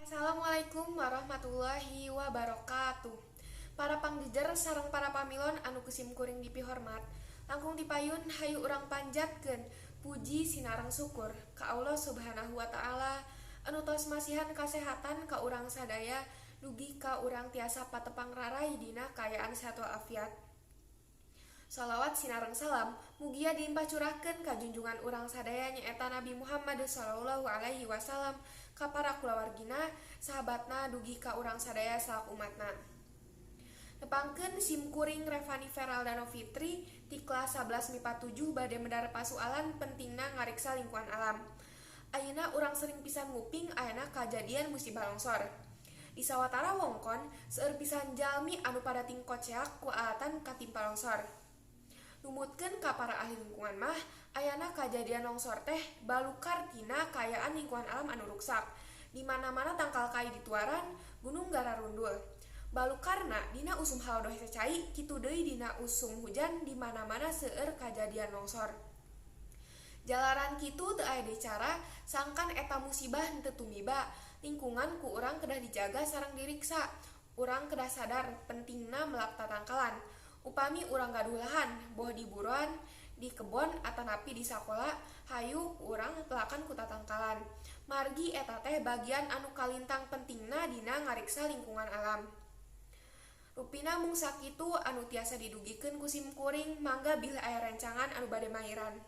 Assalamualaikum warahmatullahi wabarakatuh. Para pangjejer sareng para pamilon anu ku simkuring dipihormat, langkung tipayun hayu urang panjatkeun puji sinareng syukur ka Allah Subhanahu wa Ta'ala anu tos masihan kasehatan ka urang sadaya dugi ka urang tiasa patepang raray dina kaayaan sehat walafiat. Salawat sinareng salam mugia dilimpah curahkeun ka junjungan urang sadaya, nyaeta Nabi Muhammad sallallahu alaihi wasallam, ka para kulawargina, sahabatna, dugi ka urang sadaya salaku umatna. Nepangkeun, sim kuring Revani Feraldano Fitri ti kelas 11 MIPA 7 bade medar pasualan pentingna ngariksa lingkungan alam. Ayeuna urang sering pisan nguping ayana kajadian musibah longsor. Di sawatara wewengkon seueur pisan jalmi anu padating koceak ku alatan katimpa longsor. Numutkeun ka para ahli lingkungan mah, ayana kajadian longsor teh balukar tina kaayaan lingkungan alam anu ruksak. Di mana-mana tangkal kai dituaran, gunung gararundul. Balukarna dina usum halodo hese cai, kitu deui dina usum hujan, di mana-mana seueur kajadian longsor. Jalaran kitu teu aya deui cara sangkan eta musibah henteu tumiba. Lingkungan ku urang kedah dijaga sareng diriksa. Urang kedah sadar pentingna melak tatangkalan. Upami urang gaduh lahan, boh di buruan, di kebon, atanapi di sakola, hayu urang pelakan ku tatangkalan. Margi eta teh bagian anu kalintang pentingna dina ngariksa lingkungan alam. Rupina mung sakitu anu tiasa didugikeun ku sim kuring. Mangga bilih aya rencangan anu bade mairan.